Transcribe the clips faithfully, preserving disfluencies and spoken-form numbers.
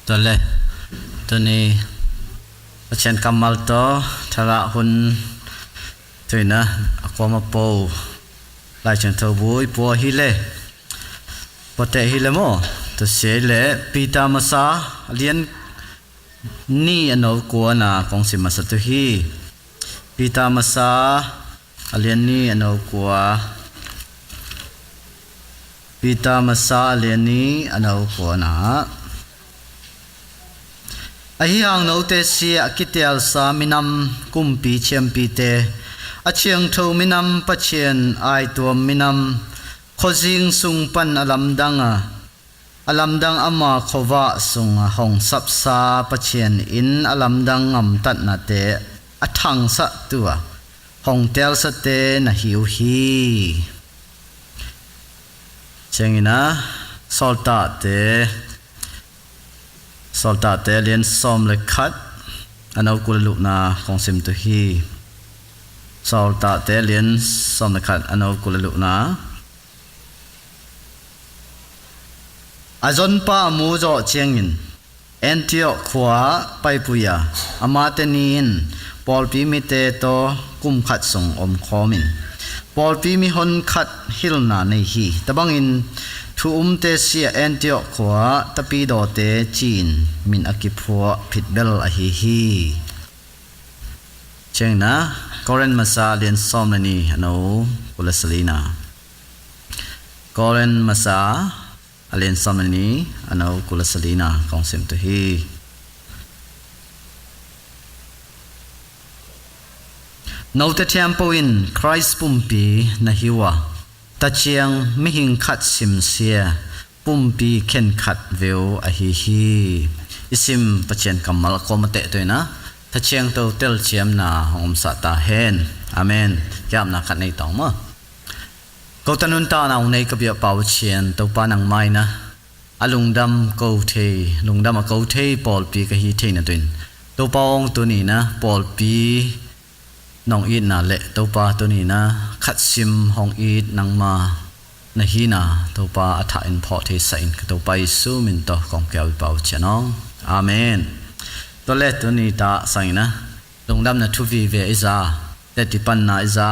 Tua le, tuni Pasian kammal tawh thalah hun tuina a kuama po Lai Thiangtho bu i pua hi le, puateh hi le maw? Tua sia le Peter masa a lian ni a no kuana kong sim masa tu hi. Peter masa a lian ni a no kua. Peter masa a lian ni a no kuana. Ahi hang note sia a kitialsa minam kumpi thiampite, a thiangtho minam Pasian aituam minam, khuazing sung pan a lamdang a, a lamdang ama khuavah sungah hong sapsa Pasian in a lamdang ngamtatnate a thangsah tua hong tialsate na hi uh hi. Ciangina Sawltate, Sawltate lian sawm le khat a no kul a lukna kong sim tu hi. Sawltate lian sawm le khat a no kul a lukna. A zonpa a mu zawh ciangin Antioch khua-ah paipui a, amate ni in pawlpi mite tawh kum khat sung omkhawmin pawlpi mihon khat hilhna nei hi. Tabangin thu umte sia Antioch khua-ah tapidawte ci-in min a kiphuah phitbel ahi hi. Ciangina Korin masa lian sawm le ni a no kul a salina. Korin masa a lian sawm le ni a no kul a salina kong sim tu hi. Note thiampo in Khrist pumpi na hi uh a, taciang mihing khat simsia pumpi khenkhat veu ahi hi. I sim Pasian kammal a kuama teh tuina thaciangto telciamna hong omsah ta hen. Amen. Kiapna khat nei tawng maw? Kota nuntakna hong nei ka biak Pau Cian, Topa nangmah in a lungdam ko thei, lungdam a ko thei pawlpi ka hi theina tuin Topa hong tunina pawlpi nong itna le Topa tunina khat sim hong it nangma na hina Topa a thah in phawh thei sa in ka Topa Jesu min tawh kong kiau i Pau Cian aw. Amen. Tua le tuni ta sangina lungdamna thu vive i za, teti panna i za,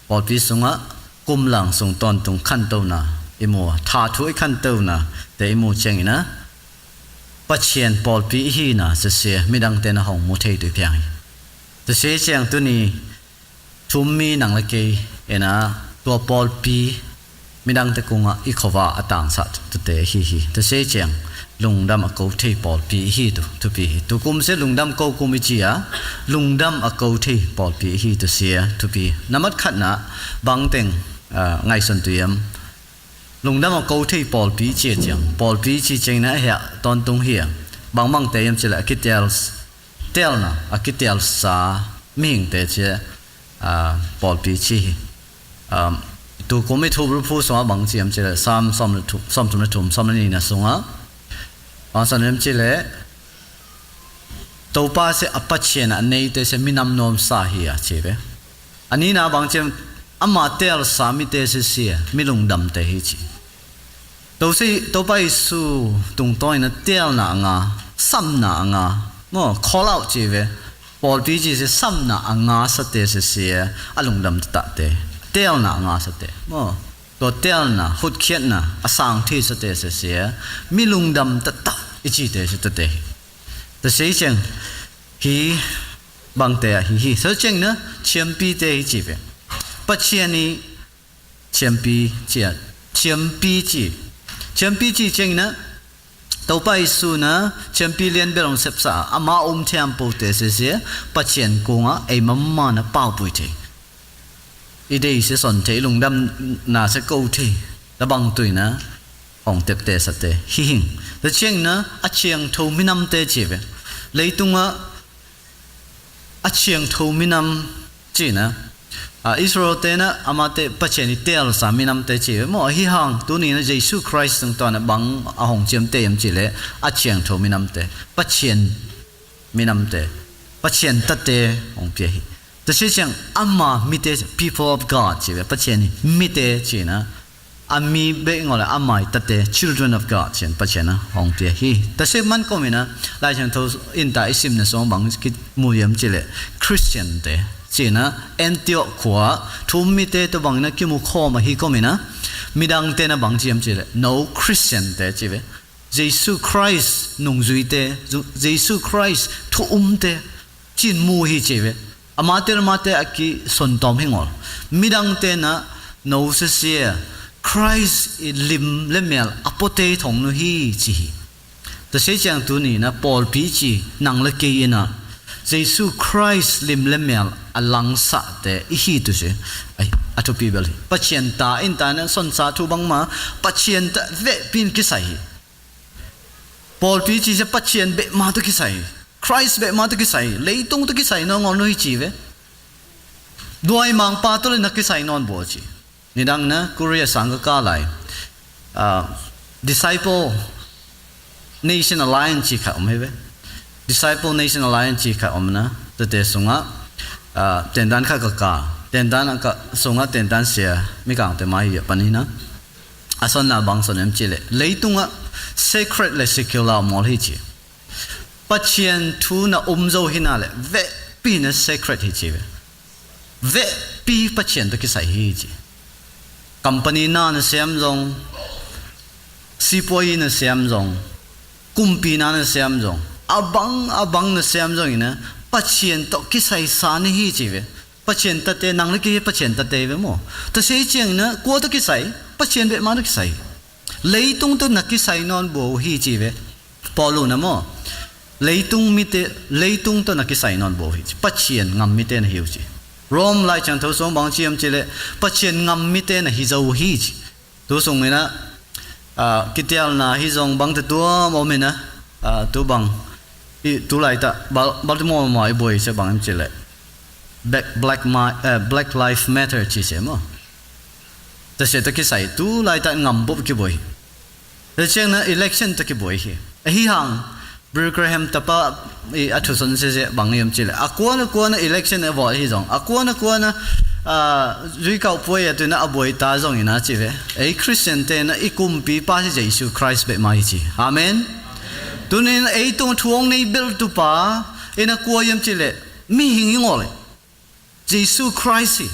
pawlpi sungah kum lang sung tawntung khantona i mu a, tha thu i khantona te i mu ciangina Pasian pawlpi i hina sisia midangte na hong mu thei tu i piang hi. Tua sia ciang tuni thummi nang le kei ena tua pawlpi midangte kungah i khuavah a tangsah tute hi hi. Tua sia ciang lungdam a ko thei pawlpi i hi tu thupi hi. Tukum sia lungdam ko kum i ci a lungdam a ko thei pawlpi i hi tu sia thupi. Namat khatna bangteng, ah, ngaihsun tu iam. Lungdam a ko thei pawlpi i ci a ciang pawlpi i ci ciangina a hiah tawntung hi a. Bangbangte iam cileh a kitial, tialna a kitialsa mihingte cia, ah, pawlpi ci hi. Um, tukum i thup luphu sungah bang ciam cileh Sam sawm le thum, sawm thum le thum, sawm le nina sungah bang san em cileh Topa sia a Pasian a neite sia minam nuamsa hi a ci ve. A nina bang ciam ama telsa mite sia sia mi lungdamte hi ci. Tosi, Topa Jesu tungtawnin a telna a nga, samna a nga, maw, call out ci ve. Pawlpi ci sia samna a nga sate sia sia a lungdam tatahte, telna a nga sate, maw, tua telna, hutkhiatna a sang thei sate sia sia mi lungdam tatah i cite sia tate hi. Tua sia ciang hi bangte a hi hi. Sia ciangina thiampite hi ci ve. Pasian i thiampi cia, thiampi ci. Thiampi ci ciangina Topa Jesu na thiampi lian bel hong sepsa a, ama um thiampote sia sia Pasian kungah ei mamma na paupui thei. I dei sia son thei, i lungdamna sia ko thei. Tabang tuina hong tepte sate hi hing. Tua ciangina a thiangtho minamte ci ve. Leitungah a thiangtho minam cina, a, Israel tena amate Pasian i telsa minamte ci ve maw. Ahi hang tunina Jesu Khrist tungtawna bang a hong ciamte iam cileh a thiangtho minamte, Pasian minamte, Pasian tate hong pia hi. Tua sia ciang ama mite, people of God ci ve, Pasian i mite cina a mi bek ngawl a, a maitate, children of God ci-in Pasian in hong pia hi. Tase man komin a, Lai Siangtho in ta i simna sung bang kimu hiam cih leh Christian-te ci-in a, Antioch khua thu-um mite tawh bangin a kimu khawm ahi komin a, midangte in a bang ci hiam cih leh no Christian-te ci ve. Jesu Christ nungzuite, Zu-, Jesu Christ thu-umte ci-in mu hi ci ve. Amate le amate a kisawn tawm hi ngawl. Midangte in a no sisia, Christ i lim le mial a puate thong nu hi ci hi. Tase ciang tuni in a pawlpi ci nang le kei in a Jesu Christ lim le mial a langsate i hi tu si. Ai, a thupi bel hi. Pasian ta in ta in a sawnsa thu bangmah Pasian ta vehpi in kisai hi. Pawlpi ci sia Pasian bek mah tawh kisai. Christ bek mah tawh kisai. Leitung tawh kisai nawn ngawl nu hi ci ve. Duai mangpa tawh le na kisai nawn bua ci. Nidang in a Korea sang ka kah lai. Ah, Disciple Nation Alliance ci khat om hi ve. Disciple Nation Alliance ci khat om in a, tete sungah, ah, tendan khat ka kah. Tendan a kah sungah tendan sia Mikangte mah hi a pan hi in a. A sawnna bang sawn em cih leh leitungah sacred le secular om ngawl hi ci. Pasian thu na um zo hi na leh vehpi in a sacred hi ci ve. Vehpi Pasian tawh kisai hi ci. Company na na sem zong, sipuai na sem zong, kumpi na na sem zong, a bang a bang na sem zong in a Pasian tawh kisai sa na hi ci ve. Pasian tate, nang le kei hi Pasian tate ve maw. Tase ciang in a kua tawh kisai, Pasian bek mah tawh kisai. Leitung tawh na kisai nawn bua uh hi ci ve. Paul un a maw. Leitung mite, leitung tawh na kisai nawn bua uh hi ci. Pasian ngam mite na hi uh ci. Rome Lai Siangtho sung bang ci hiam cih leh Pasian ngam mite na hi zo uh hi ci. Tu sung in a, ah, kitialna hi zong bangte tuam om in a, ah, tu bang, i tu laitak, Bal-, Baltimore mah i buai sia bang em cih leh Black, Black, Ma-, eh, Black Life Matter ci sia maw. Tase tawh kisai tu laitak ngam bup kibuai. Tase ciang in a election tawh kibuai hi. Ahi hang, Billy Graham tapa i a thuson sese bang hiam cih leh a kuan a kuan a election a vote hi zong, a kuan a kuan a, ah, zuikau puai a tu in a a buai ta zong in a ci ve. Ei Christian-te in a i kumpipa hi Jesu Christ bek mah hi ci. Amen. Tuni in a ei tung thu hong nei beltupa in a kua hiam cih leh mihing hi ngawl hi. Jesu Christ hi.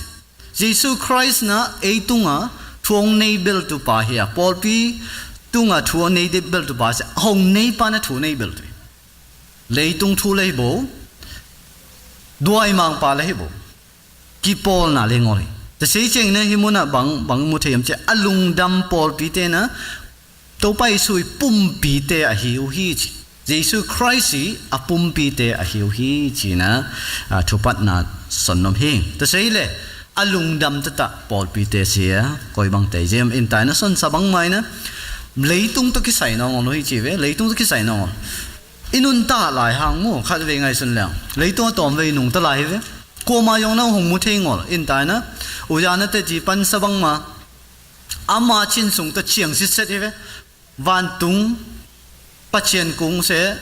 Jesu Christ in a ei tungah thu hong nei beltupa hi a. Pawlpi tungah thu hong nei beltupa sia, hong neipa in a thu nei beltu hi. Leitung thu le hi bo. Duai mangpa le hi bo. Kipawlna le ngawl hi. Tase ciang in a hih munah bang, bang mu thei hiam cih leh a lungdam pawlpite in a Topa Jesu i pumpite ahi uh hi ci. Jesu Christ i a pumpite ahi uh hi ci in a, ah, thupatna sawn nuam hi. Tase hi leh a lungdam taktak pawlpite sia koi bangte hi hiam in ta in a sawnsa bangmah in a leitung tawh kisai nawn ngawl uh hi ci ve, leitung tawh kisai nawn ngawl. I nuntak lai hang maw, khatvei ngaihsun leng leitung a tawmvei nungta lai hi ve. Kuamah zong na hong mu thei ngawl in ta in a, u za na teci pansa bangmah ama cin sung tawh ciang sitset hi ve. Vantung Pasian kung se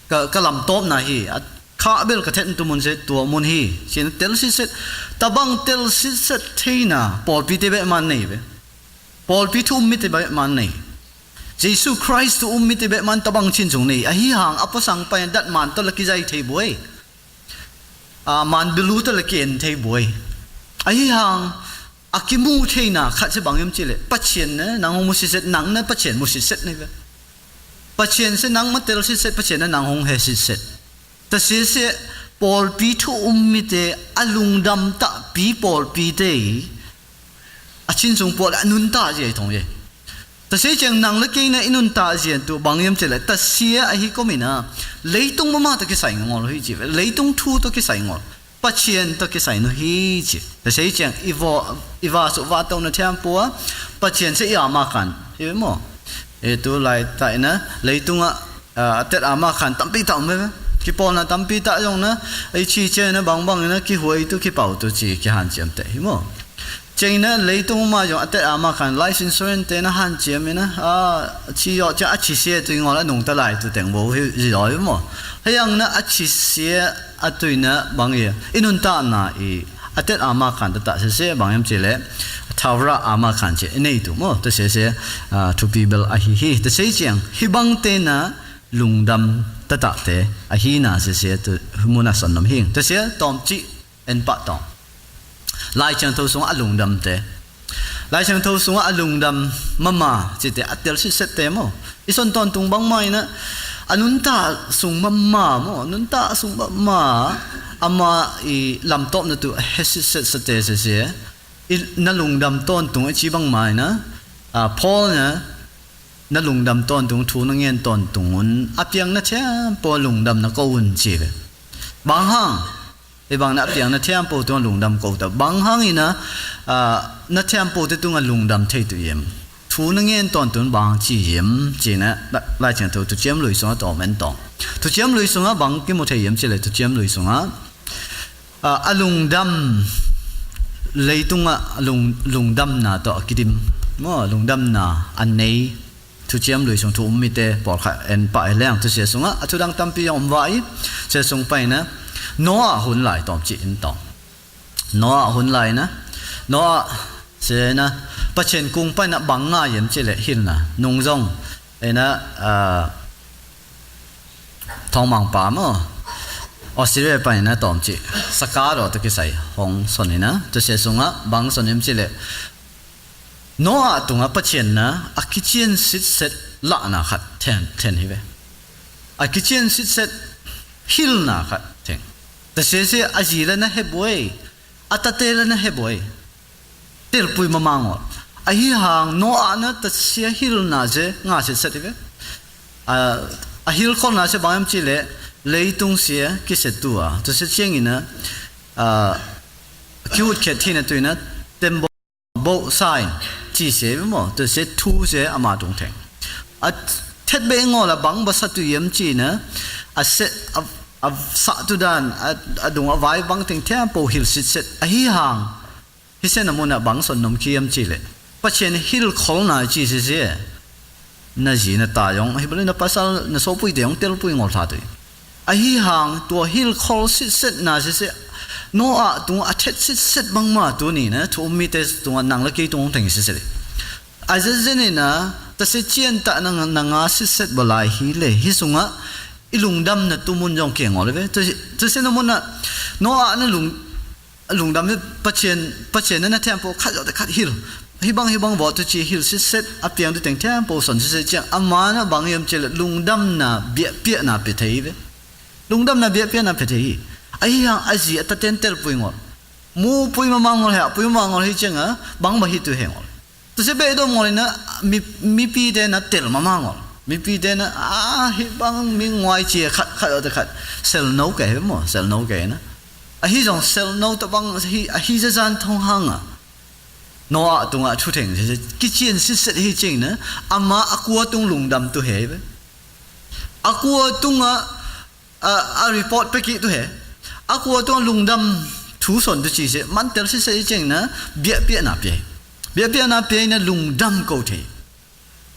ka, ka lamtawpna hi, a khah bel ka thet tum un se tua mun hi ci-in a tel sitset. Tabang tel sitset theihna pawlpite bek mah in nei ve. Pawlpi thu-um mite bek mah in nei. Jesu Christ thu-um mite bek mah in tabang cin sung nei. Ahi hang a puasang pai-in datman tawh la kizai thei buai. A, manbilu tawh la ki-en thei buai. Ahi hang a kimu theihna khat sia bang hiam cih leh Pasian in a nang hong mu sitset, nang in a Pasian mu sitset na hi ve. Pasian sia nangmah tel sitset, Pasian in a nang hong he sitset. Tase sia pawlpi thu-um mite a lungdam takpi pawlpite i a cin sung puah le a nuntak zia i thong hi. Tase ciang nang le kei in a i nuntak zia tu bang hiam cih leh tasia ahi komin a leitung mahmah tawh kisai ngawl uh hi ci ve. Leitung thu tawh kisai ngawl. Pasian tawh kisai nu hi ci. Tase ciang i va, i va suk va tona thiampua Pasian sia i ama khan hi ve maw. E tu laitak in a leitungah, ah, a tet ama khan tampi tak om ve. Kipawlna tampi tak zong in a i ci ciang in a bangbang in a kihuai tu kipau tu ci kihanciam teh hi maw. Ciang in a leitung mah zong a tet ama khan life insurance te na hanciam in a, a, ci zawh ciang a ci sia tu i ngawl a nungta lai tu teng bo hi zi zaw hi maw. Hei ang in a a ci sia a tu in a bang hi a i nuntakna i a tet ama khan taktak sese bang hiam cih leh, Torah a mah khan ci a i nei tu maw, tua sia sia, ah, thupi bel ahi hi. Tua sia ciang hih bangte na lungdam taktakte ahi na sia sia tu mun a sawm lam hi. Tua sia tawm cih en pah tawm. Lai Thiangtho sungah a lungdamte. Lai Thiangtho sungah a lungdam mahmah cite a tel sitsette maw. I son tawntung bangmah in a, a nuntak sung mahmah maw, a nuntak sung mahmah, amah i lamtawpna tu a he sitset sate sia sia. I na lungdam tawntung a ci bangmah in a, a, Paul na, na lungdam tawntung, thu na ngen tawntung un, a piang na thiampo lungdam na ko un ci ve. Bang hang, hih bang na a piang na thiampo tungah lungdam ko ta. Bang hang in a, ah, na thiampote tungah lungdam thei tu hiam? Thu na ngen tawntung bang ci hiam? Ci na, Lai Thiangtho Thuciam Lui sungah tawm en tawm. Thuciam Lui sungah bang kimu thei hiam ci le Thuciam Lui sungah, ah, a lungdam leitungah lung, lungdamna tawh a kidim. Maw, lungdamna a nei. Thuciam Lui sung thu um mite pawlkhat en pah hi leng, tu sia sungah a thudang tampi zong om vai. Sia sung pai na Noah hun lai tawm cih in tawm. Noah hun lai na, Noah sia na, Pathian kung pai na bang ngah hiam ci le hilna, nung zong, ei na, ah, thawngmangpa maw, Australia pai na tawm cih, saka daw tawh kisai hong son hi na, tu sia sungah bang son hiam ci le, Noah tungah Pathian na a kician sitset lahna khat then, then hi ve. A kician sitset hilna khat theng. Tua sia sia a zi le na he buai, a tate le na he buai. Telpui mahmah ngol. Ahi hang Noah na tua sia hilna sia ngah sitset hi ve. A, a hilkholna sia bang hiam ci le leitung sia kisia tu a. Tua sia ciangin a, a, kihutkhiat thina tu in a tembaw boh sa in ci sia hi ve maw, tua sia thu sia ama tung theng. A thet beh ngol a bang ba sa tu hiam ci na, a sia, a, a sa tu dan, a, a dung a vai bang teng thiampo hil sitset. Ahi hang, hi sia na mun a bang son nom ki hiam ci le, Pathian hilkholna ci sia sia. Na zi na ta zong, ahi bel na pasal na sopuite zong telpui ngol tha tu hi. Ahi hang tua hilkhol sitsetna sitset, Noah tungah a thet sitset bangmah tuni na thu um mite tungah nang le kei tung hong theng sitset hi. A zenzen in a, tua sia ciantah na, na ngah sitset bawlai hi le, hih sungah i lungdamna tu mun zong kei ngol hi ve. Tua sia, tua sia na mun ah Noah na lung, lungdam hi, Pathian, Pathian na na thiampo khat zawh te khat hil. Hih bang, hih bang vawh tu ci hil sitset, a piang tu teng thiampo son sitset ciang. Ama na bang hiam ci le lungdamna biahpiahna pia thei hi ve. Lungdamna biahpiahna pia thei hi. Ahi hang a zi a taten telpui ngol. Mupui mahmah ngol heh, pui mahmah ngol hi ciang a, bang ba hi tu he ngol. Tua sia beh dom ngol in a, mi, mipite na tel mahmah ngol. Mipite na, a, hih bang mi nguai ci a khat, khat, khat, khat. Selno kei hi maw, selno kei na. Ahi zong selno ta bang hi, ahi zazan thong hang a. Noah tungah thu theng, kician sitset hi cing na, ama a kua tung lungdam tu he hi ve. A kua tungah, a, a report pia kik tu he. A kua tungah lungdam thu son tu ci sia, man tel sitset hi cing na, biahpiahna pia hi. Biahpiahna pia hi na lungdam ko thei.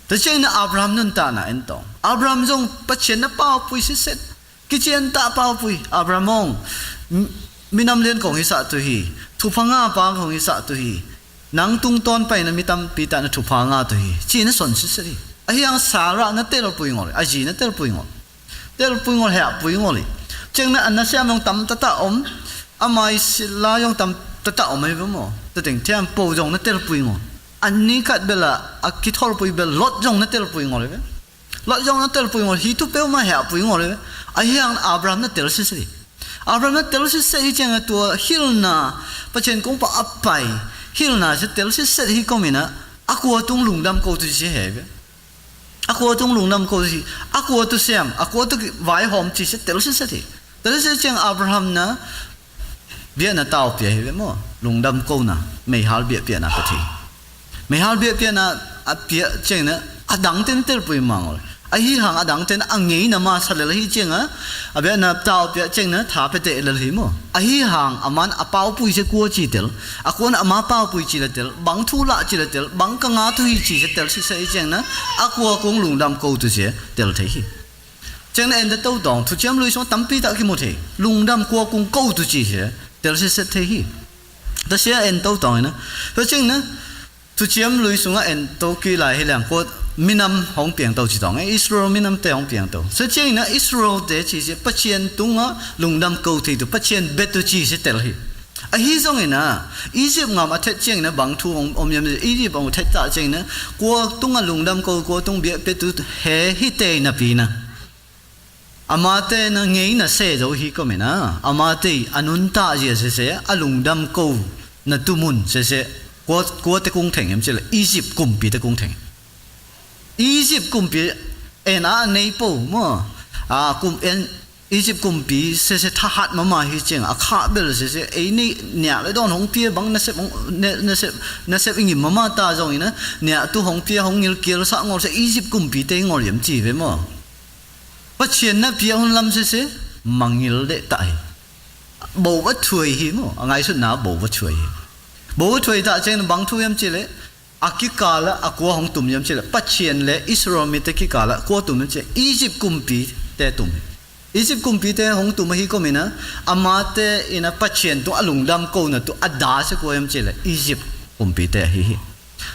Tua ciang na Abraham nuntakna en tawng. Abraham zong Pathian na paupui sitset. Kiciantah paupui, Abraham hong, m-, minam lian kong hisah tu hi, thupha ngah pa kong hisah tu hi, nang tungtawn pai na mi tampi tah na thupha ngah tu hi, ci na son sitset hi. Ahi hang Sarah na telpui ngol, a zi na telpui ngol. Telpui ngol, hehpui ngol hi. Ciang na a na siam zong tam taktak om, a mai sila zong tam taktak om ahi ve maw. Tua teng thiampo zong na telpui ngol. A ni khat bel a, a kitholpui bel Lot zong na telpui ngol hi ve. Lot zong na telpui ngol hi, tu peuhmah hehpui ngol hi. Ahi hang Abraham na tel sitset hi. Abraham na tel sitset hi ciang a tua hilna, Pathian kong pah a pai, hilna sia tel sitset hi kom in a, a kua tung lungdam ko tu ci hi ve. A kua tung lungdam ko tu ci, a kua tu siam, a kua tu vaihawm ci sia tel sitset hi. Tel sitset ciang Abraham na, biahna tau pia hi ve maw, lungdam kona, meihal biahpiahna pia thei. Meihal biahpiahna a piah ciangin a dangte na telpui mah ngol. Ahi hang a dangte na a ngeina mah sa lel hi ciang a, a biahna tau piah ciangin a tha pia teh lel hi maw. Ahi hang a man a paupui sia kua ci tel, a kuan a ma paupui ci le tel, bang thu lah ci le tel, bang ka ngah tu hi ci sia tel sitset hi ciangin a, a kua kung lungdam ko tu sia tel thei hi. Ciang na en ta to dawng, Thuciam Lui sung tampi tak kimu thei. Lungdam kua kung ko tu ci hi, tel sitset thei hi. Tasia en to tawng ina. Tua ciang ina, thuciam lui sungah en to kik lai hi liang, kua minam hong piang to ci tawng e, Israel minamte hong piang to. Tua ciang ina Israelte ci sia Pasian tungah lungdam ko thei tu, Pasian bia tu ci sia tel hi. Ahi zong ina, Egypt ngam a thet ciang ina bang thu hong om hiam, Egypt hong thet ta ciang ina, kua tungah lungdam ko, kua tung biakpiak tu he hi te napi ina. Amate na ngeina se zo hi ko mena, amate a nunta zia sese, a lungdam ko na tu mun sese, kua, kua te kung theng hiam ci le, Egypt kumpi te kung theng. Egypt kumpi en a nei po maw. A kum en, Egypt kumpi sese thahat mama hi ciang, a khah bel sese, ei nei niah le dawn hong pia bang nasep hong, ne-, nasep, nasep i ngim mama ta zong ina, niah tu hong pia hong ngil kial sa ngol se, Egypt kumpi te ngol hiam ci ve maw. Pasian na pia hun lam sese, mangil deh ta hi. Bo va thuai hi maw, a ngaisutna bo va thuai hi. Bo va thuai ta ciang bang thu hiam ci le, a kikal ah a kua hong tum hiam ci le, Pasian le Israel mite kikal ah kua tum hiam ci le, Egypt kumpi te tum hi. Egypt kumpi te hong tum ahi ko mena, amate ina Pasian tu a lungdam ko na tu a da se kua hiam ci le, Egypt kumpi te ahi hi.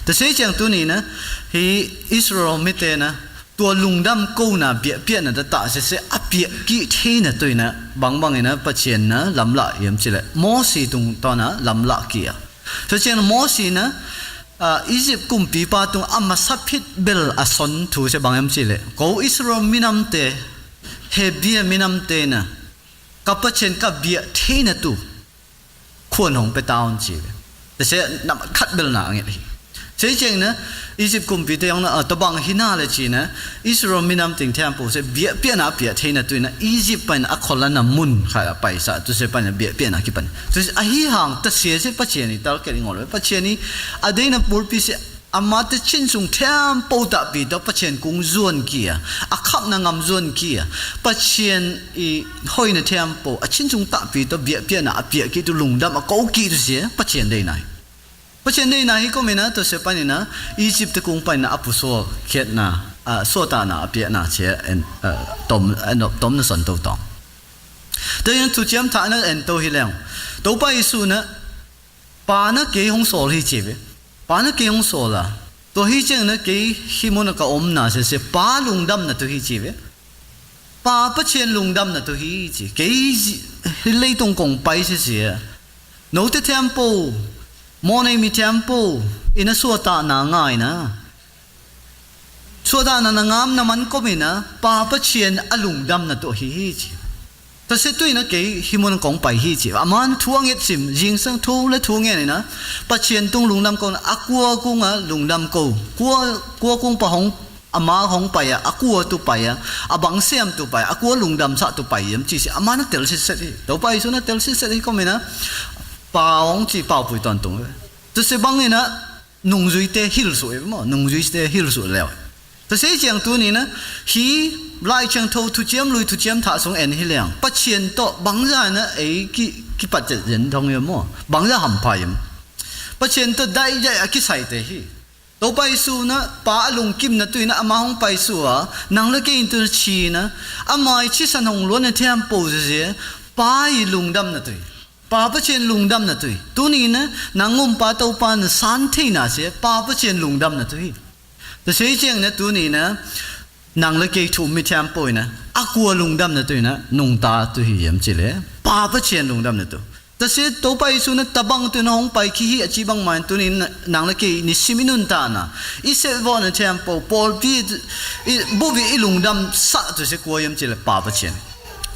Tua sia ciang tuni ina, hi Israel mite na, tua lungdam ko na biakpiakna ta ta sese a piak kik thei na tu ina, bangbang ina Pasian na lamlah hiam ci le, Mosi tungtawn a lamlah kik a. Tua ciang Mosi na, a, Egypt kumpipa tung a masa phit bel a son thu se bang hiam ci le, ko Israel minamte, Hebrew minamte na, ka Pasian ka biak thei na tu khuan hong pia ta un ci ve. Tasia nam khat bel na a nget hi. Sia ciang ina, Egypt kumpi te hong na, a, tabang hi na le ci ina, Israel minam ting thiam po se, biakpiakna a piak thei na tu ina, Egypt pai na a khol a na mun khai a paisa, tu se pai na biakpiakna kipan. Tu se ahi hang, tasia se Pasian i tal ke i ngol ve, Pasian i a deina pulpi se, amate chin sung thiam po tahpi tawh Pasian kung zuan kik a, a khapna ngam zuan kik a, Pasian i hoina thiam po a chin sung tahpi tawh biakpiakna a piak kik tu lungdam a ko kik tu sia, Pasian deina hi. Pasian deina hi ko mena, tua sia pan ina, Egypt te kung pan ina a pusual khiatna, a, suatahna a piakna sia en, a, tom, a, no, tom na son to tawng. Tua ina thuciam thah na en to hi leng. Topa Jesu na, Pa na kei hong sawl hi ci ve. Pa na kei hong sawl a. Tua hi ciang na kei hi mun a ka omna sese, Pa lungdam na tu hi ci ve. Pa Pasian lungdam na tu hi ci. Kei zi-, hi leitung kong pai sese. Note thiam po, mawhnei mi thiam po, ina suatahna ngai na. Suatahna na ngam na man ko mena, Pa Pasian a lungdam na tu hi hi ci. Tasia tu ina kei hi mun kong pai hi ci. Aman thu a nget sim, zingsang thu le thu ngen ina, Pasian tung lungdam ko na, a kua kung a lungdam ko. Kua, kua kung pa hong, ama hong pai a, a kua tu pai a, a bang siam tu pai a, a kua lungdam sa tu pai hiam ci sia, aman a tel sitset hi. Topa Jesu na tel sitset hi ko mena, Pa hong ci pau pui tawntung. Tu sia bang ina, nungzuite hilh suh e maw, nungzuite hilh suh leu. Tasia ciang tuni na, hi Lai Thiangtho thuciam lui thuciam thah sung en hi leng, Pasian tawh bangza na ei ki, kipat zet zen thong e maw, bangza hampha e maw. Pasian tawh daidai a kisai te hi. Topa Jesu na, Pa a lungkim na tu ina ama hong pai suh a, nang le kei in tu na ci na, ama i cisan hong luan na thiam po zeze, Pa i lungdam na tu hi. Pa Pasian lungdam na tu hi. Tuni na, nang um pa Topa na san thei na sia, Pa Pasian lungdam na tu hi. Tasia ciang na tuni na, nang le kei thu mi thiam po ina, a kua lungdam na tu ina, nungta tu hi hiam ci le, Pa Pasian lungdam na tu. Tasia Topa Jesu na tabang tu na hong pai kik hi a ci bang man tuni na, nang le kei nisim i nunta na, i sep vawh na thiam po, pawlpi, i, bubi i lungdam sa tu sia kua hiam ci le, Pa Pasian.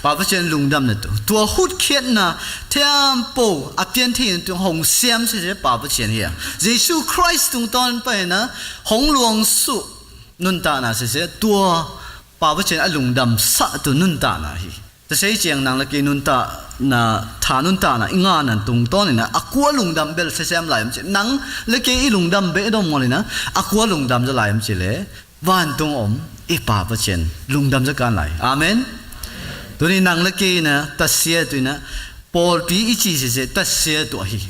Pa Pasian lungdam na tu. Tua hutkhiatna thiam po a pian thei na tu hong siam sese Pa Pasian hi a. Jesu Christ tungtawn pai na hong luang suh nuntakna sese tua Pa Pasian a lungdam sa tu nuntakna hi. Tasia ciang nang le kei nuntakna, tha nuntakna i ngahna tungtawn ina a kua lungdam bel sesem lai hiam ci. Nang le kei i lungdam beh dom ngol ina a kua lungdam za lai hiam ci le. Vantung om i Pa Pasian lungdam za kan lai. Amen. Tuni nang le kei na tasia tu ina pawlpi i ci sese tasia tu ahi.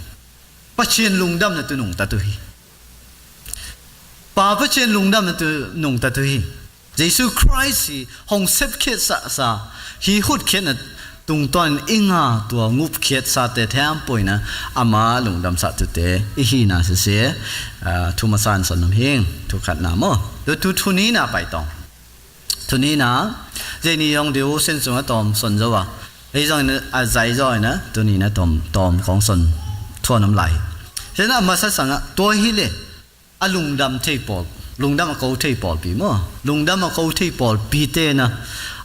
Pasian lungdam na tu nungta tu hi. Pa Pasian lungdam na tu nungta tu hi. Jesu Christ hi hong sepkhiat sa sa hi hutkhiatna tungtawn i ngah tua ngupkhiatsate thempeuh in a, ama lungdamsah tute i hihna sese, aa, thu masa in son om hing, thu khatna maw. Tu, tu, thu nihna pai tawng. Thu nihna, zei ni zong devotion sungah tawm son zo a. Ei zong in a, a zai zaw in a, tuni in a tawm, tawm kong son thuan om lai. Tua in a masa sangah, tua hi leh, a lungdam thei pawl, lungdam a ko thei pawlpi maw. Lungdam a ko thei pawlpite in a,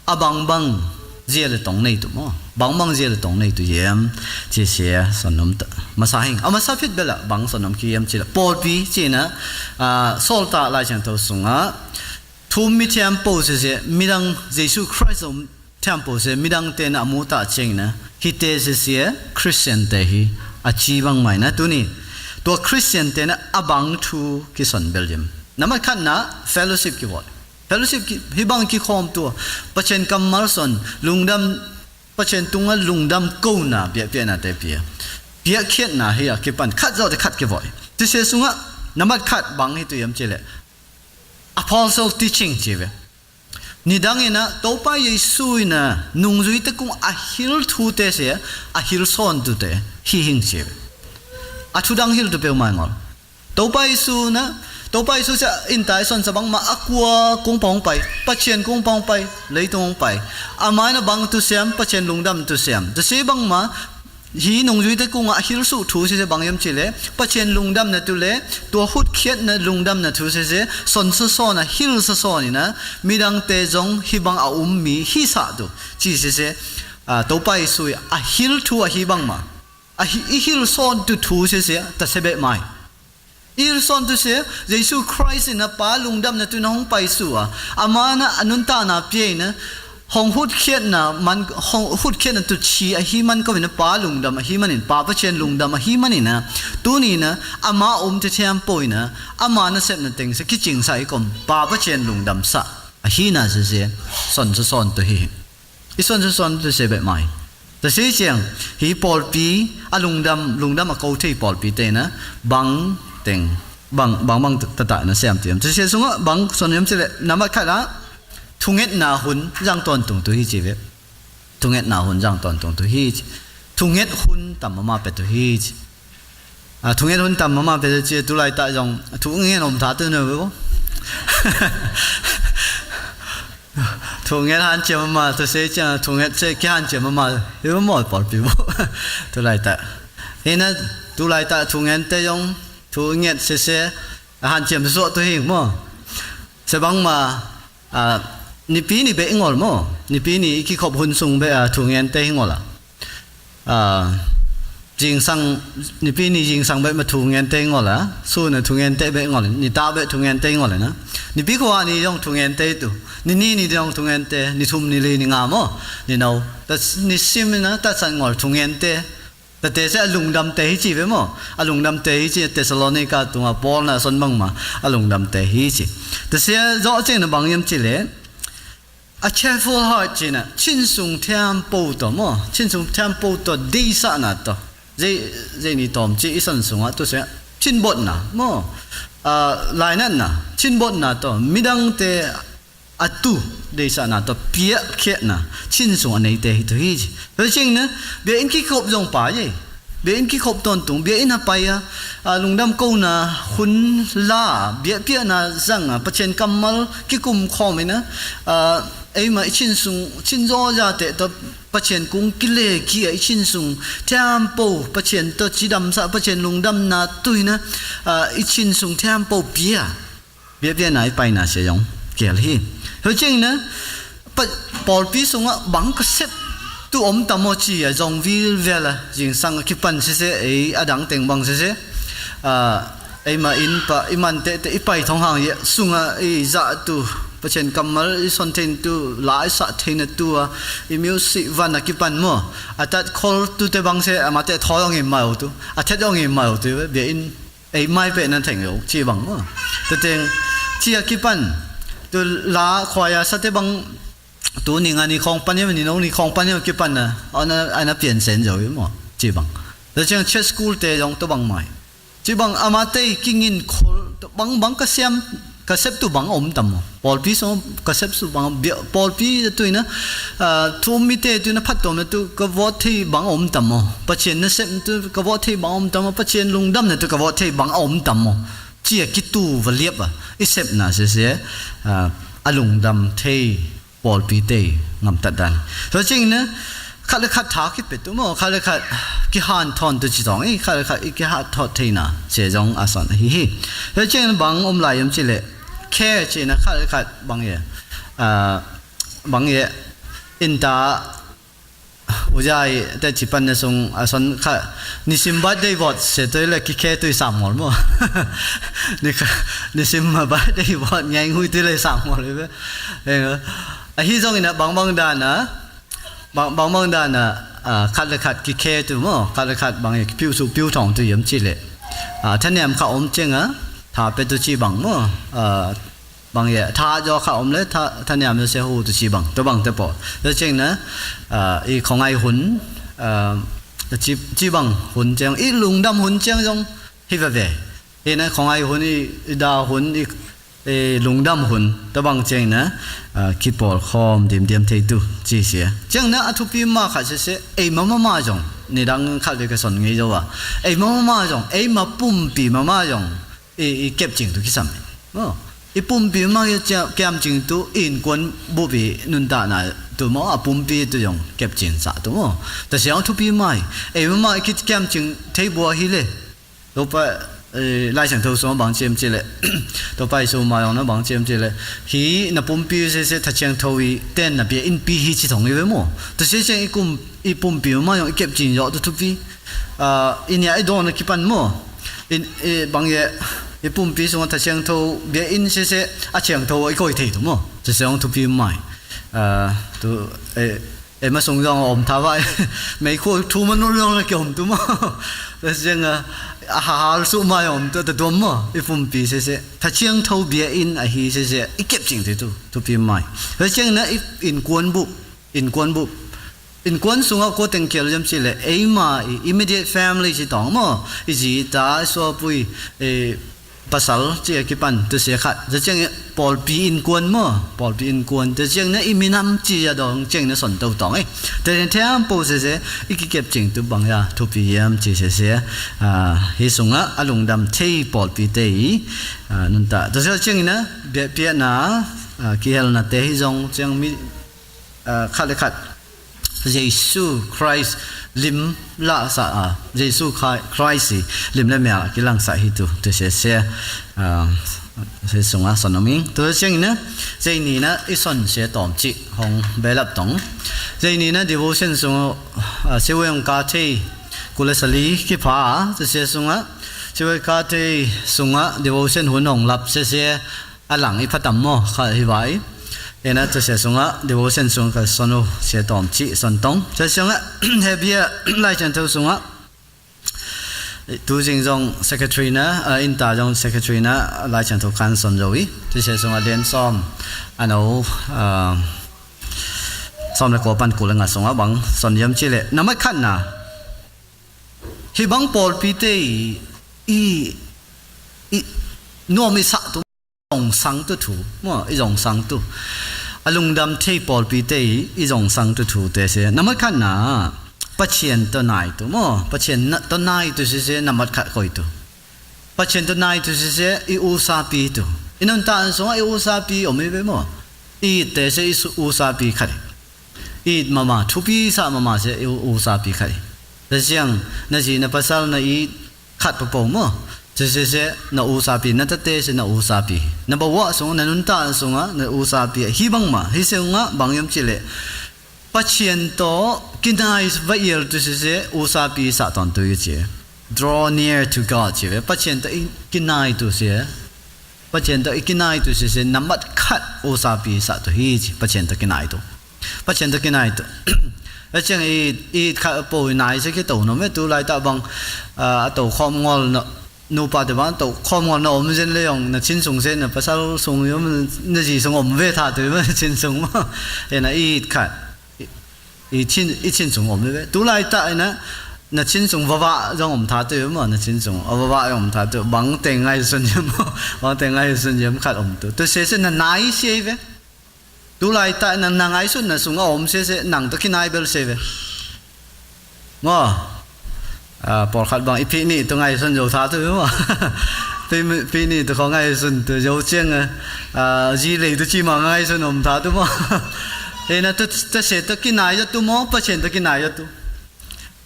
a bangbang zia le tong nei tuh maw. Bangbang zia le tong nei tuh hiam, ci sia son om ta, masa hing. A masa phit bel ah bang son om kei hiam cih leh, pawlpi ci in a, aa, Sawltak Lai Siangtho sungah, thu um mi thempeuh sese, midang Jesu Khrist a um thempeuh sese, midangte in a mu ta ciangin a, hihte sese, Khristiante hi a ci bangmah in a, tuni tua Khristiante in a, a bang thu kison bel hiam. Nambat khatna, fellowship kivawl. Fellowship ki, hih bang kikhawm tua, Pathian kammal son, lungdam, Pathian tungah lungdam kona, biakpiaknate pia. Piakkhiatna hi a kipan, khat zawh teh khat kivawl. Tua sungah, nambat khat bang hi tuh hiam cih leh, apostle teaching ci ve. Nidang in a, Topa Jesu in a, nungzuite kung a hil thute sese, a hil sawn tute, hi hing ci ve. A thudang hil tu peuhmah ngawl. Topa Jesu in a, Topa Jesu sese, innta i sonsa bangmah, a kua kung pawng pai, Pathian kung pawng pai, leitung pawng pai. Ama in a bang tusiam, Pathian lungdam tusiam. Tua sese bangmah, hih nungzuite kungah a hilsuh thu sese bang hiam cih leh, Pathian lungdamna tu le, tua hutkhiatna lungdamna thu sese, son sasawn a, hil sasawn in a, midangte zong hih bang a um mi, hi sah tuh, ci sese, aa, Topa Jesu i a hil thu ahi bangmah. A hi, i hil sawn tuh thu sese, ta se beh mai. I hil sawn tuh sese, Jesu Khrist in a Pa lungdamna tu in a hong paisuh a, ama in a a nuntakna pia in a, hong hutkhiatna man, hong hutkhiatna tuh ci ahi man ko in a, Pa lungdam ahi manin, Pa Pathian lungdam ahi manin a, tuni in a, ama omte thempeuh in a, ama nasepna teng sese kicingsa i kom, Pa Pathian lungdamsa ahihna sese, son sasawn tuh hi. I son sasawn tuh se beh mai. Tua se ciang, hih pawlpi, a lungdam, lungdam a ko thei pawlpite in a, bang teng, bang, bang, bang taktak in a sem tuh hiam. Tua se sungah bang son hiam cih leh, nambat khat ah, thungetna hun zang tawntung tuh hi ci ve. Thungetna hun zang tawntung tuh hi ci. Thunget hun tam mahmah pia tuh hi ci. A, thunget hun tam mahmah pia tuh ci, tu laitak zong, thungen om tha tuh na ve bo. Thungen hanciam mahmah, tua se ciang, thunget se kihanciam mahmah, hi bo maw pawlpi bo. Tu laitak. Hi in a, tu laitak thungente zong, thunget sese, hanciam suah tuh hi maw. Se bangmah, aa, Nipi ni beh i ngawl maw. Nipi ni i kikhop hun sung beh, aa, thungente hi ngawl a. Aa, zingsang, Nipi ni zingsang beh mah thungente hi ngawl a. Sun a thungente beh i ngawl, nitak beh thungente hi ngawl a na. Nipi khua ni zong thungente hi tuh. Ni nih ni zong thungente, ni thum ni li ni nga maw. Ni no. Ta, ni sim in a, tatsat ngawl thungente. Tate se a lungdamte hi ci ve maw. A lungdamte hi ci, Thessalonica tungah Paul in a son bangmah a lungdamte hi ci. Tua se zawh ciang in a bang hiam cih leh, a cheerful heart ci in a, chin sung thempeuh tawh maw. Chin sung thempeuh tawh deihsakna tawh. Zei, zei ni tawm ci i son sungah tu se, chin botna maw. Aa, lainatna, chin botna tawh. Midangte a tu, deihsakna tawh piakkhiatna, chin sung a neite hi tuh hi ci. Tua ciang in a, biakinn kikhop zong pai ei. Biakinn kikhop tawntung, biakinn a pai a, a, lungdam kona hun la, biakpiakna zang a, Pathian kammal kikum khawm in a, a, eimah i chin sung, chin zawzate tawh Pathian kung kile kik a i chin sung, thempeuh Pathian tawh cidamsa, Pathian lungdamna tu in a, a, i chin sung thempeuh pia. Biakpiakna i paina se zong kial hi. Tua ciang in a, pa, pawlpi sungah bang ka sep tuh om tam aw ci a zong vilvel a, zingsang a kipan sese, ei a dang teng bang sese. Aa, eimah inn pah, i man tehteh, i pai thong hang i sungah i zah tuh, Pathian kammal i son theihna tuh, la i sah theihna tuh a, i music van a kipan maw. A tat khol tuh te bang se, amah teh thawl aw ngim mai aw tuh, a thet aw ngim mai aw tuh, biakinn ei mai peh nan theng lo, ci bang maw. Tua teng, ci a kipan, tu la khuai a sate bang, tu ni nga ni khawng pan hiam, ni no ni khawng pan hiam kipan a, ana, ana pian sen zo hi maw, ci bang. Tua ciang church school te zong tua bang mai. Ci bang amah tei kingin khol, tua bang bang ka siam, ka sep tu bang a om tam maw? Pawlpi sung ka sep tu bang, bia-, pawlpi tu ina, ah, thu um mite tu ina phattuamna tu ka vawt thei bang a om tam maw? Pathian na sep tu ka vawt thei bang a om tam maw? Pathian lungdamna tu ka vawt thei bang a om tam maw? Ci a kitu va liap a, i sepna sese, ah, a lungdam thei pawlpite i gamtat dan. Tua ciangin a, khat le khat tha kipia tu maw, khat le khat kihanthawn tu ci zong, eh, khat le khat i kihanthawn theihna ci zong a son ahi hi. Tua ciangin bang om lai hiam cih leh, care ci-in a khat le khat bang e, ah, bang e, innta, U Zai te ci pan na sung a son kha, nisim birthday vawt se tu le kikhe tu i sam ngol maw? Ni kha, nisim birthday vawt ngai ngui tu le sam ngol i ve. Eng, ahi zongin a bangbang dan a, bang, bangbang dan a, ah, khat le khat kikhe tu maw, khat le khat bang e kipiu su piu thong tu hiam cih leh, ah, thaniam kha om ciang a, tha pe tu ci bang maw, ah, bang e, tha zaw kha om le, tha, thaniam zaw se hu tu ci bang, tua bang te paw. Tua ciangin a, ah, i khuangai hun, ah, ci, ci bang hun ciang, i lungdam hun ciang zong hi veve. Hi na khuangai hun, i, i da hun, i, i lungdam hun, tua bang ciangin a, ah, kipawlkhawm dimdiam thei tu ci sia. Ciangin a, a thupi mah khat sese, ei mah mah zong, nidang khat ve ka son ngei zo a. Ei mah mah zong, ei mah pumpi mah mah zong, i, i kepcing tu kisam. Maw? I pumpi mah i cia-, kiamcing tu, i innkuan bup i nuntakna tu maw, a pumpi tu zong kepcing sa tu maw? Tua siang thupi mah hi. Ei mah mah i kiamcing thei bua hi le. Topa, eh, Lai Siangtho sung bang ci hiam cih leh. Topa Jesu mah zong na bang ci hiam cih leh. Hih na pumpi sese Tha Ciangtho i tenna bia innpi hi ci thong hi ve maw? Tua sia ciang i kum, i pumpi mah zong i kepcing zawh tu thupi. Ah, i nia i dawn a kipan maw? I, i bang e, i pumpi sungah Tha Ciangtho bia inn sese a ciangtho i koi thei tu maw? Tua siang thupi mah hi. Ah, tu, eh, eh, ma sung zong a om tha vai. Mei khua thu man nol zong la ki om tu maw? Tua siang a, a hahal su mah om tu ta tuam maw? I pumpi sese Tha Ciangtho bia inn ahi sese i kepcing thei tu, thupi mah hi. Tua siang na i innkuan bup, innkuan bup. Innkuan sungah kua teng kial hiam cih leh, eima i immediate family ci tawng maw, i zi, i ta, i suapui, i pasal ci a kipan, tu sia khat. Tua ciang i pawlpi innkuan maw, pawlpi innkuan. Tua ciang na i minam ci a dong ciang na son to tawng e. Tua ciang thiam po sese, i kikepcing tu bang ya, thupi hiam ci sese. Ah, hih sungah a lungdam thei pawlpite i, ah, nuntak. Tua sia ciang i na, biakpiakna, ah, kihelnate hi zong ciang mi, ah, khat le khat Jesu Christ lim lahsa, ah, Jesu Christ i lim le mial a kilangsah hi tu, tu sese, ah, sese sungah son om ing. Tu ciangin a, zei ni na i son sia tawm cih hong belap tong. Zei ni na devotion sung, ah, siweng ka thei kul le sali kipha, tu sia sungah, siweng ka thei sungah devotion hun hong lap sese, a lang i phatam maw, kha hi vai. Ena tu sia sungah, devotion sung ka son uh, sia tawm cih son tong. Sia sungah, Hebia Lai Siangtho sungah, tu zing zong secretary na, ah, innta zong secretary na, Lai Siangtho kan son zo i. Tu sia sungah lian sawm, a no, ah, sawm le kua pan kul le nga sungah bang, son hiam cih leh. Nambat khatna, hih bang pawlpite i, i, i nuam i sah tu. Zongsang tu thu maw, i zongsang tu. A lungdam thei pawlpite i, i zongsang tu thu te se. Nambat khatna, Pathian tawh nai tu maw, Pathian na, tawh nai tu sese nambat khat koi tu. Pathian tawh nai tu sese i usapi tu. I nuntak sungah i usapi om i ve maw. I it te se i su-, usapi khat. I it mama, thupi sah mama se i u-, usapi khat. Tua siang, na zi na pasal na it khat papo maw. Sese se na usapi, na tate se na usapi. Na bawah sungah, na nuntak sungah, na usapi. Hih bang mah, hih sungah bang hiam cih leh. Pathian tawh kinai va ial tu sese usapi sah tawntung i ci. Draw near to God ci ve. Pathian tawh i kinai tu se. Pathian tawh i kinai tu sese nambat khat usapi sah tu hi ci. Pathian tawh kinai tu. Pathian tawh kinai tu. A ciang i, i khat po i nai se kito nuam e tu laitak bang, ah, a to khawm ngol na, nupa te bang to khawm ngol na om zen le zong na chin sung se na pasal sung i om, na zi sung om ve tha tu i om na chin sung maw. Ena i khat. I, i chin, i chin sung om ve. Tu laitak ena na chin sung vavah zong om tha tu maw, na chin sung a vavah zong om tha tu, bangte ngaihsun hiam maw, bangte ngaihsun hiam khat om tu. Tu sese na nai sia hi ve. Tu laitak nang na ngaihsutna sungah om sese nang tawh kinai bel sia hi ve. Maw, a, pawlkhat bang i phih nih tawh ngaihsun zo tha tu maw. Phih, phih nih tawh khaw ngaihsun tu zo ciang a, a, zi lei tu ci mah ngaihsun om tha tu maw. Hina tu, tu sia tawh kinai zaw tu maw, Pasian tawh kinai zaw tu.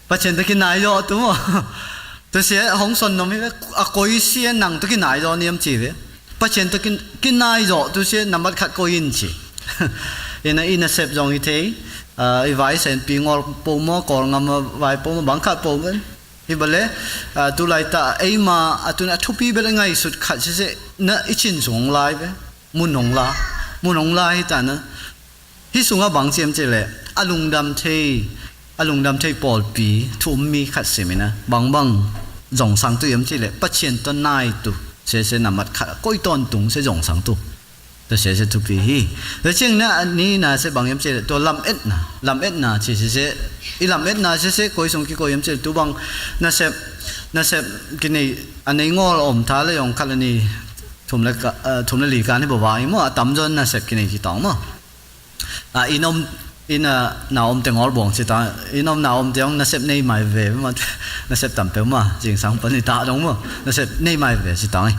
Pasian tawh kinai zaw tu maw. Tu sia hong son nom hi ve, a koi sia nang tawh kinai zaw niam ci ve. Pasian tawh kin-, kinai zaw tu sia nambat khat koi in ci. Hina i nasep zong hi thei, a, i vai senpi ngawl po maw, Kawlngam a vai po maw, bang khat po maw. Hi bale, a, tu laitak eima a tun a thupi bel ngaihsut khat sese na i chin sung hong lai ve. Mun hong la, mun hong la hi ta na. Hih sungah bang ci hiam cih leh, a lungdam thei, a lungdam thei pawlpi, thu um mi khat sim in a, bangbang zongsang tu hiam cih leh, Pasian tawh nai tu, sese nambat khat, koi tawntung se zongsang tu. Tua sese thupi hi. Tua ciang na, a nihna se bang hiam cih leh, tua lametna, lametna ci sese, i lametna sese, koi sung kikoi hiam cih leh, tu bang nasep, nasep kinei, a nei ngawl om tha leh zong khat le ni, thum le ka, eh, thum le li kan hi bova hi maw, a tamzaw nasep kinei ci tawng maw. A, inn om, inn a na om teng awl buang ci ta, inn om na om teng nasep nei mai ve maw, nasep tam peuh maw, zingsang pan i ta dong maw, nasep nei mai ve ci ta ngai.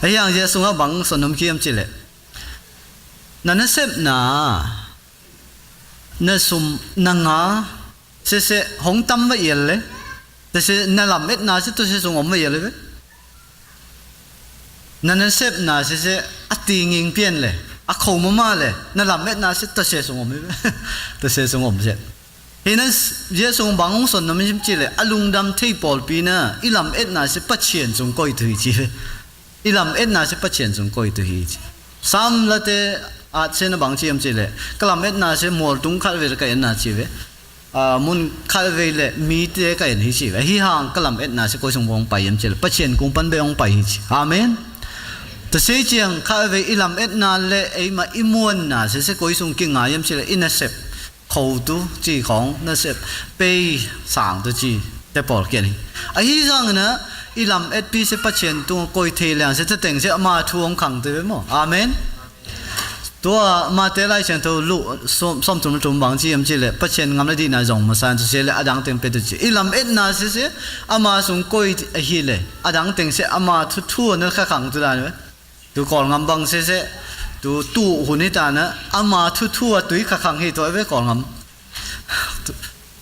Ahi hang zia sungah bang son om hiam cih leh, na nasepna, na sum, na nga, sese hong tam va ial le, sese na lametna se tua se sung om va ial le ve. Na nasepna sese a tinging pian le, a kho mama le, na lametna se tua se sung om hi ve. Tua se sung om se. Hina zia sung bang hong son na mi sim cih leh, a lungdam thei pawlpi na, i lametna se Pasian sung koi tu hi ci ve. I lametna se Pasian sung koi tu hi ci. Sam late at se na bang ci hiam cih leh, ka lametna se mualtung khat ve le ka enna ci ve. A, mun khat vei le mite ka en hi ci ve. Ahi hang ka lametna se koi sung bang hong pai hiam cih leh, Pasian kung pan bek hong pai hi ci. Amen. Tua se ciang khat vei i lametna le eima i muanna sese koi sung kinga hiam cih leh, i nasep kho tu ci khawng, nasep pei sang tu ci te pawl kian hi. Ahi zang na i lametpi se Pasian tung koi thei liang se, tua teng se ama thu hong khang tu ve maw. Amen. Tua Mate Lai Siangtho Luh sawm, sawm thum le thum bang ci hiam cih leh, Pasian ngam le dihna zong masa in, tua se leh a dang teng pia tu ci. I lametna sese ama sung koi ahi leh, a dang teng se ama thuthu na kha khang tu dan ve. Tu Kawlngam bang sese, tu tu hun hi ta na, ama thuthu a tui kha khang hi tua ve Kawlngam. Tu,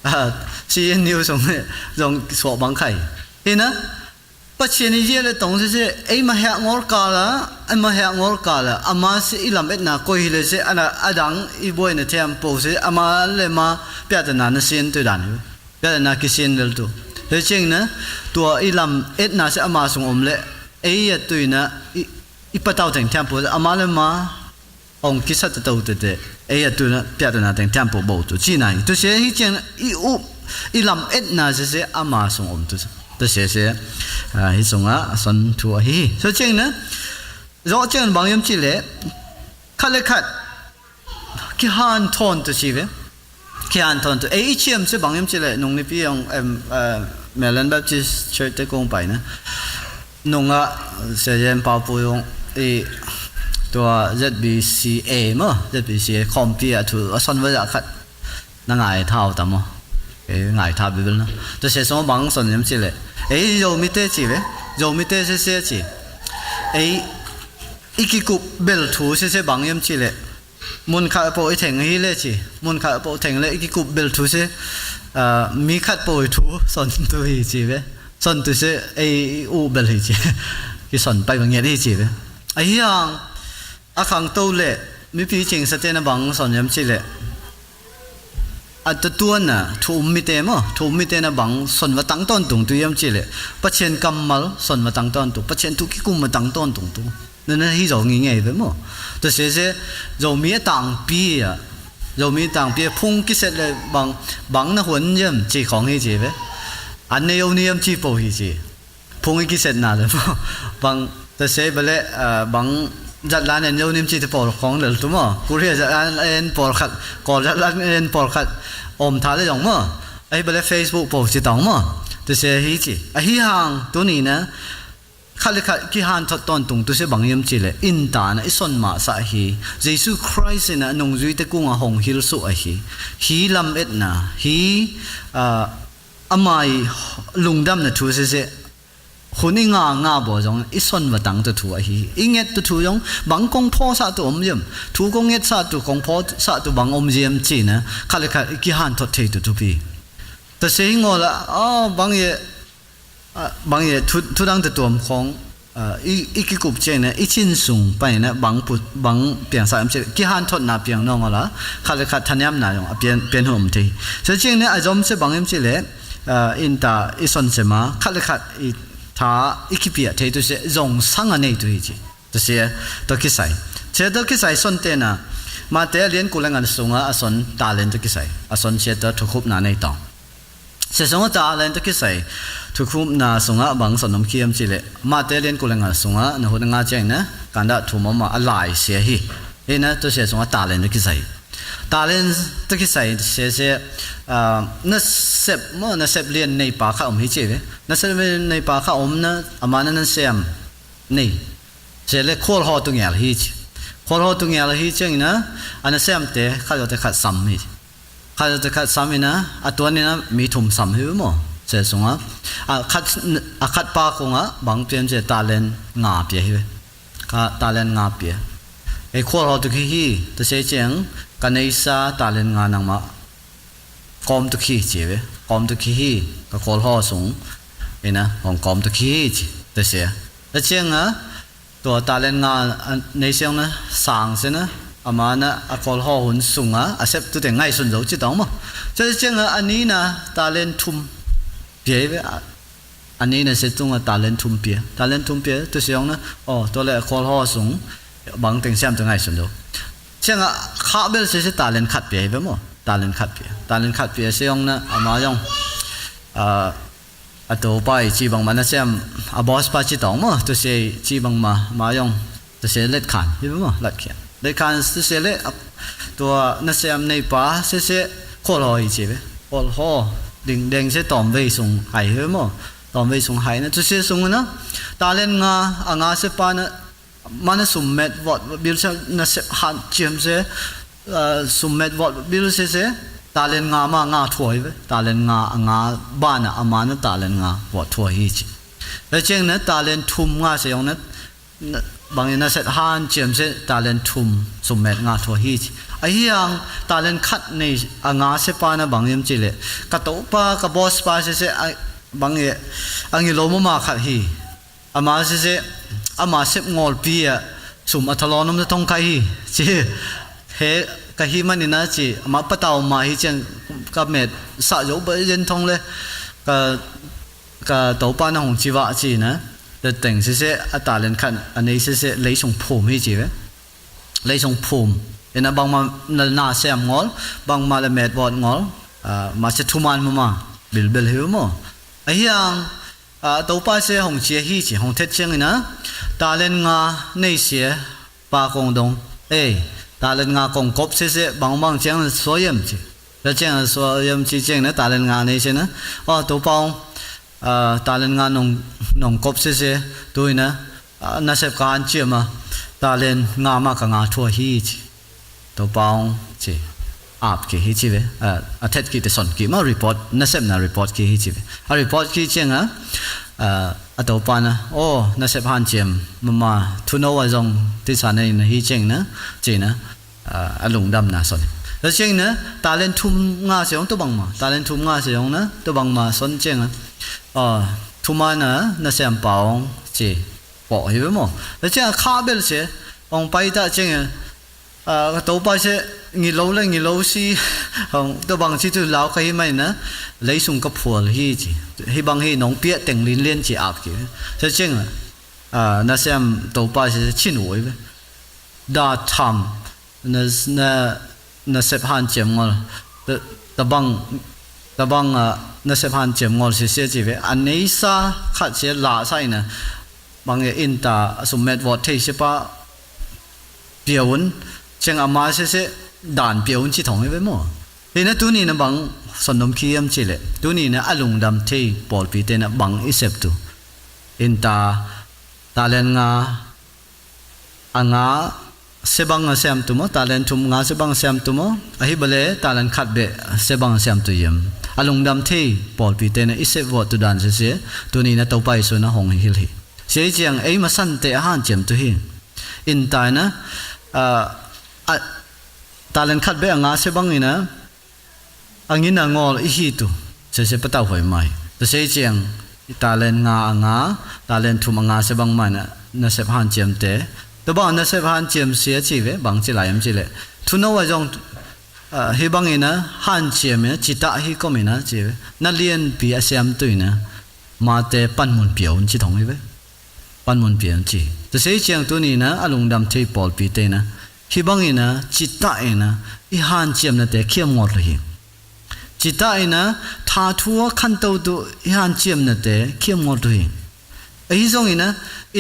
a, C N U sung zong suak bang khai. Hina, Pasian i zia le tong sese, eima heh ngawl kal a, eima heh ngawl kal a, ama se i lametna koi hi le se, ana, a dang i buaina thiam po se, ama le ama piatana na sin tu dan hi. Piatana kisin lel tu. He ciang na, tua i lametna se ama sung om le, ei a tui na, i, i patau teng thiam po se, ama le ama hong kisat ta to tete, ei a tuna piatana teng thiampu bo tu ci nai. Tu se hi ciang i up, i lametna sese ama sung om tu. Tu sese, a, hi sungah a son thu ahi hi. So ciang na, zawh ciang bang hiam cih leh, khat le khat kihanthawn tu ci ve. Kihanthawn tu. Ei i ciam se bang hiam cih leh, nung nipi hong, em, eh, Mel Baptist Church te kong pai na. Nungah, Sia Yen Pau Pu hong, i, tua Z B C A maw, Z B C A khawmpi a thu, a son va zah khat. Na ngai thau ta maw. Ei ngai tha bibil na. Tua se sung bang son hiam cih leh. Ei Zomite ci ve. Zomite sese ci. Ei, i kikup bel thu sese bang hiam cih leh. Mun khat peuh i theng hi le ci. Mun khat peuh theng le i kikup bel thu se, ah, mi khat peuh i thu son tu hi ci ve. Son tu se ei i uh bel hi ci. Kison pai bang ngiat hi ci ve. Ahi hang, a khangto le mipi cingsate na bang son hiam cih leh. A tuatuan a, thu um mite maw, thu um mite na bang son va tang tawntung tu hiam cih leh. Pasian kammal son va tang tawntung, Pasian thu kikum va tang tawntung tu. Na, na hi zo ngingei ve maw. Tua sese, Zomi a tangpi a, Zomi a tangpi a phung kiset le bang, bang na huan hiam ci khawng hi ci ve. An nei o ni hiam ci po hi ci. Phung i kisetna le maw. Bang, tua se bale, ah, bang zatlan en zo ni hiam ci te pawl khawng lel tu maw. Korea zatlan en pawlkhat, Kawl zatlan en pawlkhat. Om tha le zong maw. Ahi bale Facebook po ci tawng maw. Tusia hi ci. Ahi hang tuni na khat le khat kihanthot tawntung tusia bang hiam ci le, innta na i son mahsah hi. Jesu Khrist in a nungzuite kung a hong hilsuh ahi. Hi lametna hi, ah, amai lungdamna thu sese hun i nga nga baw zong i son va tang tu thu ahi. I nget tu thu zong bang kong phaw sah tu om ziam, thu kong nget sah tu, kong phaw sah tu bang om ziam ci na khat le khat i kihanthot thei tu thupi. Tusia hi ngawl a, oh, bang ye, ah, bang ye thu, thu dang te tuam khong, ah, i, i kikup ciang na i cin sung pan na bang put, bang piangsak em ci, kihanthotna piang nawn ngawl a, khat le khat thaniamna zong a pian, pian hun om thei. Sia ciang na a zom sia bang em ci le, ah, innta i son sia ma khat le khat i tha i kipiah thei tusia zong sang a nei tu hi ci. Tusia tua kisai. Sia tua kisai son te na Mate a lian kul le nga sunga a son talent tua kisai. A son sia tua thukhupna nei tawng. Sia sunga talent tua kisai thukhupna sunga bang son om khiam ci le, Mate a lian kul le nga sunga na hun nga ciang na kanda thum om a lai sia hi. Hi na tua sia sunga talent tua kisai. Talent tua kisai sia sia, ah, nasep maw, nasep lian nei pa kha om hi ci ve. Nasep lian nei pa kha om na, ama na nasem nei. Sia le khualhaw tu ngial hi ci. Khualhaw tu ngial hi ciang ina, a nasemte khat zawte khat sam hi ci. Khat zawte khat sam ina, a tuan ina mi thum sam hi maw. Sia sunga a khat, a khat pa kunga bang piam sia talent nga pia hi ve. Ka talent nga pia. Ei khualhaw tu khi hi, tusia ciang ka neisa talent nga nangmah kawm tu khi ci ve. Kawm tu khi hi, ka khualhaw sung ina hong kawm tu khi hi ci. Tusia. Tua cianga tua talent nga a nei siang na sang sia na, ama na a khualhaw hun sunga a sep tute ngaihsun zo ci tawng maw. Sia cianga a nina talent thum pia hi ve. A, a nina sia tunga talent thum pia. Talent thum pia tusia ong na, oh, tua le a khualhaw sung bang teng siam tu ngaihsun zo. Cianga khah bel sia sia talent khat pia hi ve maw. Talent khat pia. Talent khat pia sia ong na ama zong, ah, a topa i ci bangma nasem, a boss pa ci tawng maw, tusia i ci bangma ama zong tusia let khan hi ve maw, let khian. Let khan tusia le, a, tua nasem nei pa sia sia khualhaw hi ci ve. Khualhaw ding deng sia tawmvei sung hai hi ve maw. Tawmvei sung hai na tusia sung na talent nga a nga sia pa na, ama na summet vot bil sia, nasep hanciam sia, ah, summet vot bil sia sia, talent nga ma nga thuai ve. Talent nga a nga bana ama na talent nga vot thuai hi ci. Sia ciang na talent thum nga sia ong na, na, bang ina set hanciam sia talent thum summet nga thuai hi ci. Ahi hang talent khat nei a nga sia pa na bang hiam ci le, ka topa, ka boss pa sia sia, a, bang e, a ngilo mama khat hi. Ama sese, ama sep ngawlpi a sum a thalawnom na thong khai hi ci. He ka hi manina ci, ama patau ma hi ciang ka met sah zo ba zen thong le ka, ka topa na hong ci vah ci na. Tua teng sese a talent khat a nei sese leisung phum hi ci ve. Leisung phum ina bangma na, na sem ngawl, bangma le met vawt ngawl, ah, ma sia thuman mama bilbel hi ve maw. Ahi hang, ah, topa sia hong cia hi ci, hong thet ciang ina, talent nga nei sia pa kong dong. Ei, talent nga kong kop sia sia, bang bang ciang suayam ci. Tua ciang suayam ci ciang na, talent nga nei sia na. Oh, topa ong, ah, talent nga nong, nong kop sia sia, tu ina, ah, nasep ka hanciam a, talent nga ma ka nga thuai hi ci. Topa ong ci, ap ki hi ci ve. Ah, a thet ki te son ki ma report, nasepna report ki hi ci ve. A report ki ciang a, ah, a topa na, oh, nasep hanciam mama, thuno a zong tisa nei na hi ciang na, ci na, ah, a lungdamna son. Tua ciang na, talent thum nga sia ong tua bangma, talent thum nga sia ong na, tua bangma son ciang a, ah, thuma na, nasem pa ong ci, pawh hi ve maw. Tua ciang a kha bel sia, ong pai ta ciang a, ah, ka topa sia, ngilo le ngilo si, hong, tua bang ci tu lau ka hi mai na, leisung ka phual hi ci. Hi bang hi nong piah teng linlian ci ap ki. Sia ciang, ah, nasem topa sia cin ui ve. Da tham, na, na, nasep hanciam ngawl. Ta, tabang, tabang, ah, nasep hanciam ngawl sia sia ci ve. A neisa khat sia la sa ina. Bang e innta a summet vawt thei sia pa pia un, ciang ama sia sia dan pia un ci thong hi ve maw. Hina tuni na bang sawndom khi hiam cih leh, tuni na a lungdam thei pawlpite na bang i sep tu? Innta talent nga a nga se bang a siam tu maw, talent thum nga se bang a siam tu maw, ahi bale talent khat beh se bang a siam tu hiam? A lungdam thei pawlpite na i sep vawt tu dan sese, tuni na Topa Jesu na hong hilh hi. Sia i ciang ei masante a hanciam tu hi. Innta ina, ah, a, talent khat beh a nga se bang ina, a ngina ngawl i hi tu, sese patau huai mai. Sia i ciang i talent nga a nga, talent thum a nga se bang mai na, na sep hanciamte. Tua bang na sep hanciam sia ci ve, bang ci lai am cih leh, thuno a zong, ah, hi bang ina hanciam ina, citah hi kom ina ci ve. Na lianpi a siam tu ina, mate panmun pia un ci thong hi ve. Panmun pia un ci. Sia i ciang tuni na a lungdam thei pawlpite na, hi bang ina, citah ina, i hanciamnate khiam ngawl tu hi. Citah ina, tha thu a khanto tu i hanciamnate khiam ngawl tu hi. Ahi zong ina,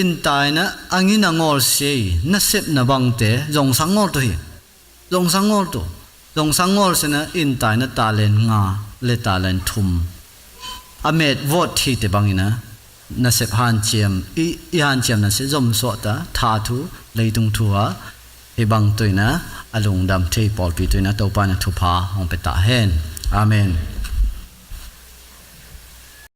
innta ina, a ngina ngawl sia i, na sepna bangte, zongsang ngawl tu hi. Zongsang ngawl tu. Zongsang ngawl sina innta ina talent nga le talent thum a met vawt thite bang ina, na sep hanciam, i, i hanciam na se zom suah ta, tha thu, leitung thu a, hi bang tu ina, a lungdam thei pawlpi tu ina, Topa na thupha hong pia ta hen. Amen.